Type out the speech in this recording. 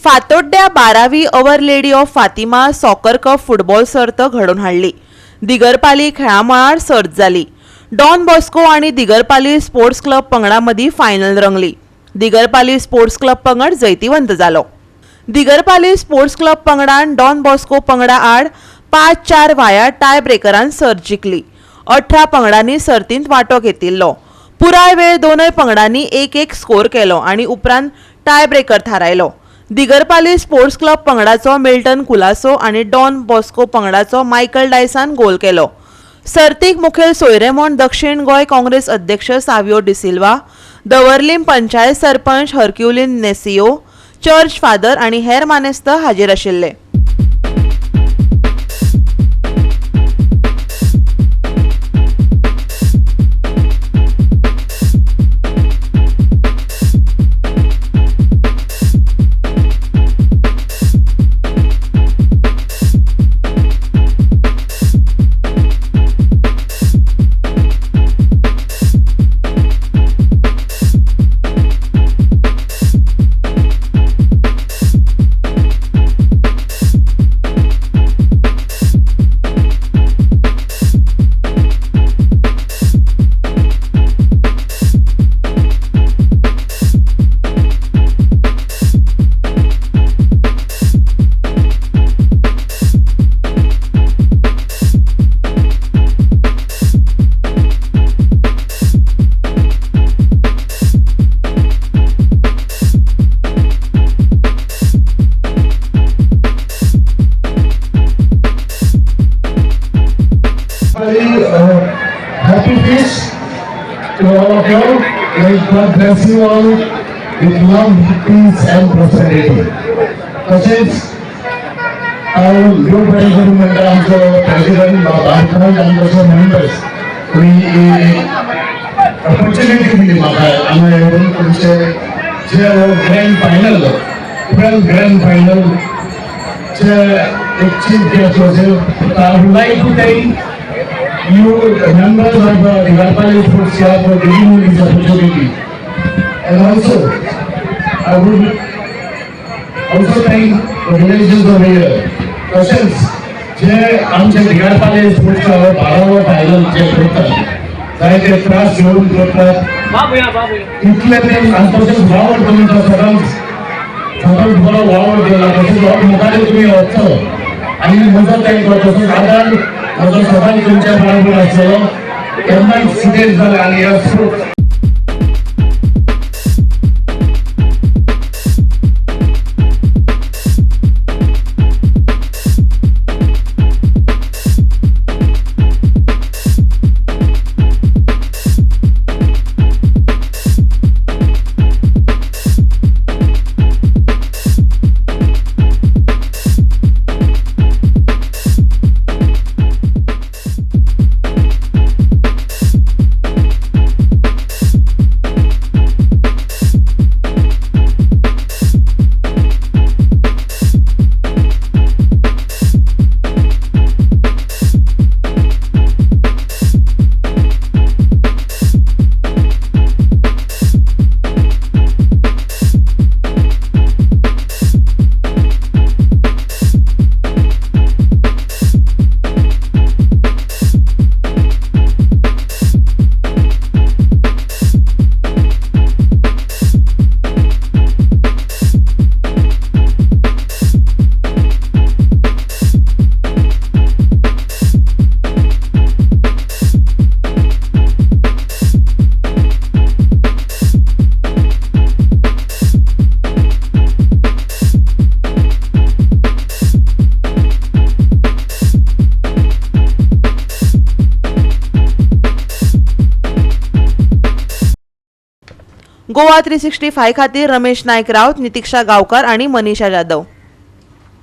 फातोड्ड्या 12वी Our Lady of Fatima soccer cup football सर्त घडोवन हाडली. दिगरपाली खेळामळार सर्त जाली. डॉन बॉस्को आनी दिगरपाली स्पोर्ट्स क्लब पंगडा मदीं फायनल रंगली. दिगरपाली स्पोर्ट्स क्लब पंगड जैतिवंत जालो. दिगरपाली स्पोर्ट्स क्लब पंगडान डॉन बॉस्को पंगडा आड 5-4 वाया टाय ब्रेकरान सर्त जिखली. 18 पंगडांनी सर्तींत वांटो घेतिल्लो. पुराय वेळ दोनय पंगडांनी 1-1 स्कोर केलो आनी उपरांत टाय ब्रेकर थारायलो. दिगरपाली स्पोर्ट्स क्लब पंगडाचो मिल्टन कुलासो आनी डॉन बॉस्को पंगडाचो मायकल डायसान गोल केलो. सर्तीक मुखेल सोयरे म्हूण दक्षिण गोंय काँग्रेस अध्यक्ष सावियो डिसिल्वा, दवर्लीम पंचायत सरपंच हर्क्युलिन नेसियो, चर्च फादर आनी हेर मानेस्त हाजीर आशिल्ले. Very happy feast to all of you. May God bless you all with love, peace and prosperity. तशेंच हांव देव बरें करूं म्हणटा आमचो प्रेसिडंट बाबान आनी मेंबर्स, तुमी ही ऑपॉर्च्युनिटी दिली म्हाका हांगा येवन तुमचे जे grand final, 12 grand final चे एक चीफ गेस्ट असेल. I would like to thank you, the members of the Digarpali Sports Club, for giving me this opportunity. And also, I would also thank the villagers over here. तशेंच जे आमचे दिगारपाली sports club 12वो final जे करतात, जायते त्रास घेवन करतात इतले ते, आनी तशेंच वावर तुमचो सदांच सदांच बरो वावर केला. तशेंच हो मुखार तुमी वचचो आनी म्हजो तांकां तसोच आदार म्हजो सदांच तुमच्या बरोबर आसतलो. केन्नाय कितें जालें आनी ह्या स्पोर्ट्स गोवा 365 खातीर रमेश नायक राऊत, नितिक्षा गावकर आणि मनीषा जाधव.